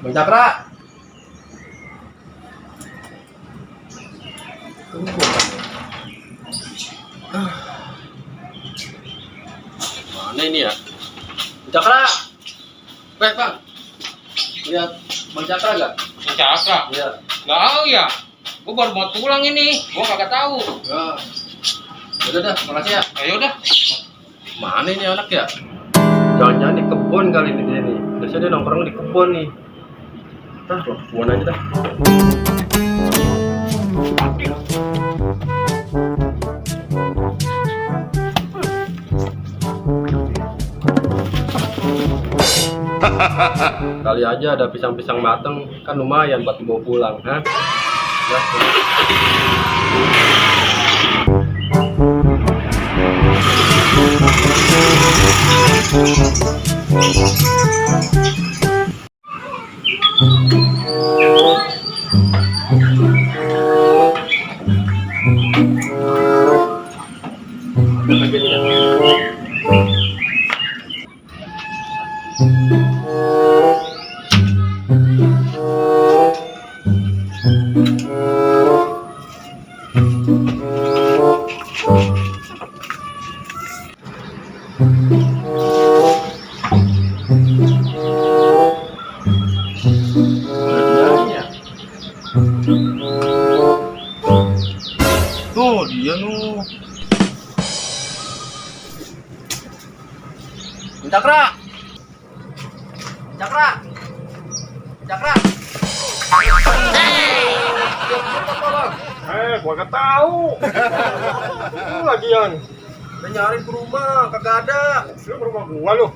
Bang Cakra. Mana ini ya? Bang Cakra. Bang. Lihat Bang Cakra nggak? Bang Cakra? Iya. Nggak tahu ya. Gue baru mau pulang ini. Gue kagak tahu. Ya. Udah dah, makasih ya. Ayo dah. Mana ini anak ya? Jangan-jangan di kebun kali ini dia nih. Biasanya dia nongkrong di kebun nih. Nah, ke kebun aja dah. Kali aja ada pisang-pisang mateng, kan lumayan buat dibawa pulang, ha? Ya, tuh dia nu. Cakra. Cakra. Cakra. Gua gak tahu. Lu lagian. Udah nyari ke rumah, kagak ada. Lu ke rumah gua lu.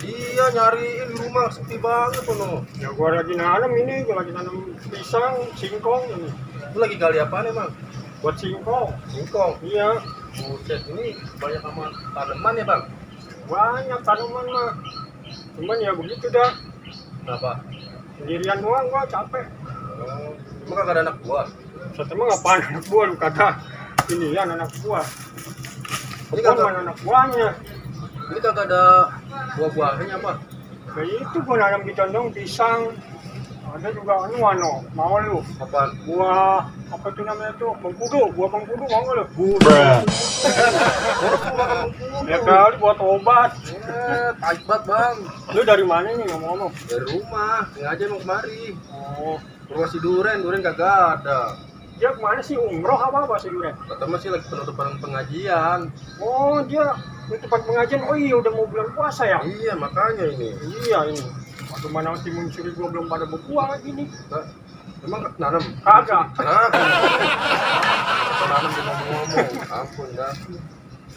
Iya, nyariin di rumah sepi banget tuh. Ya gua lagi nanam ini, gua lagi nanam pisang, singkong ini. Lu lagi gali apaan emang? Buat singkong. Singkong. Iya, Buset, ini banyak sama tanaman ya, Bang? banyak tanaman mah. Cuman ya begitu dah. Kenapa? Sendirian doang gua capek. Oh, emang kagak ada anak buah? Saya emang ngapain anak gua lu kata ini ya anak gua. Ini Kok kagak, mana anak buahnya? ini kagak ada buah-buahnya apa? Kayak itu gua nanam di condong pisang. Ada juga anu mau lu. Apaan? Buah apa itu namanya tuh? Mengkudu, buah mengkudu mau nggak lu? Ya kali buat obat. Pahit banget, Bang. Lu dari mana nih ngomong-ngomong? Dari rumah, sengaja mau kemari. Oh, Rumah si Duren kagak ada. dia kemana sih, umroh apa sih Duren? Kata masih lagi penutupan pengajian. Oh, dia di tempat pengajian. Oh iya, udah mau bulan puasa ya? Iya, makanya ini. Iya ini. Waduh, mana si muncul gua belum pada berbuah lagi nih. Nah, emang nanam? Kagak. Kenapa? Nanam dia ngomong-ngomong. Ampun dah.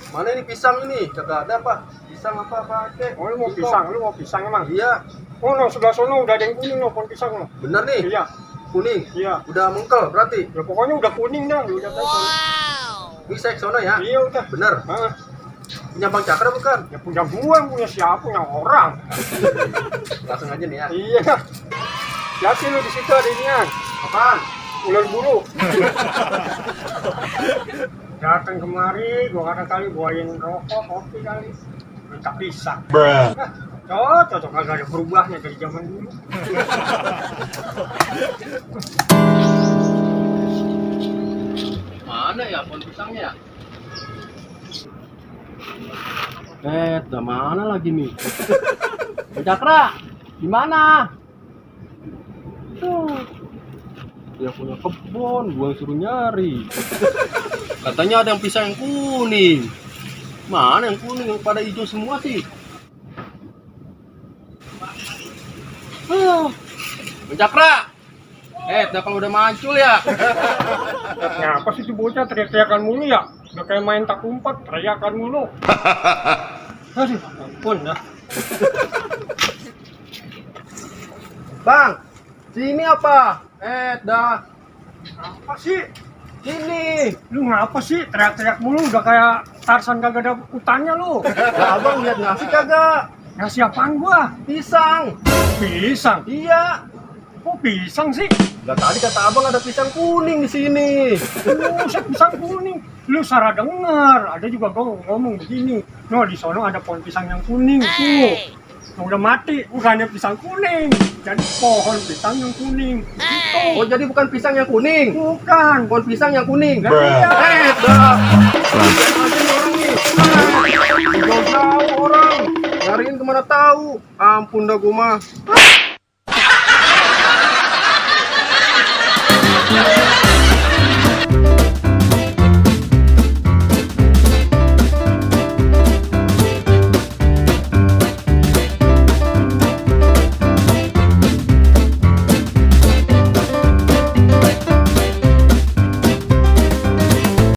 Mana ini pisang ini? Kagak ada apa? Pisang apa kek? Oh, lu mau pisang emang? Iya, Oh, no, sebelah sono udah ada yang kuning no, pohon pisang no. bener nih. Iya, Kuning. iya. Udah mengkel berarti. Ya pokoknya udah kuning dah, lu udah tahu. Bisa ke sono ya? Iya udah. Bener. Nah, Punya Bang Cakra bukan? ya punya gua, punya siapa, punya orang. Langsung aja nih ya. Iya. Lihat lu di situ ada inian. Apaan? Ular bulu. Datang kemari, gua kata kali bawain rokok, kopi kali. Minta pisang. Nah, cocok kagak ada berubahnya dari zaman dulu. Mana ya pohon pisangnya? Udah mana lagi nih? Bang Cakra, di mana? Tuh, dia punya kebun, gua suruh nyari. Katanya ada yang pisang yang kuning. Mana yang kuning yang pada hijau semua sih? Bang Cakra, dah kalau udah mancul ya. Kenapa sih tuh bocah teriak-teriakan mulu ya? Udah kayak main tak umpat, teriakan mulu. Aduh, ampun dah. Bang, sini apa? Dah. Apa sih? Sini. Lu ngapa sih teriak-teriak mulu? Udah kayak Tarsan kagak ada hutannya lu. Lah, abang lihat ngasih kagak? Ngasih apaan gua? Pisang. Pisang? Iya. Kok pisang sih? Lah tadi kata abang ada pisang kuning di sini. Buset, pisang kuning. Lu salah denger. Ada juga gua ngomong begini. No, di sono ada pohon pisang yang kuning tuh. udah mati, bukannya pisang kuning. Jadi pohon pisang yang kuning. Gitu. Oh, jadi bukan pisang yang kuning. Bukan. Pohon pisang yang kuning. Lah, iya. Dah. Aja nih orang nih. Jauh-jauh orang. Nyariin kemana tahu. Ampun dah gua mah.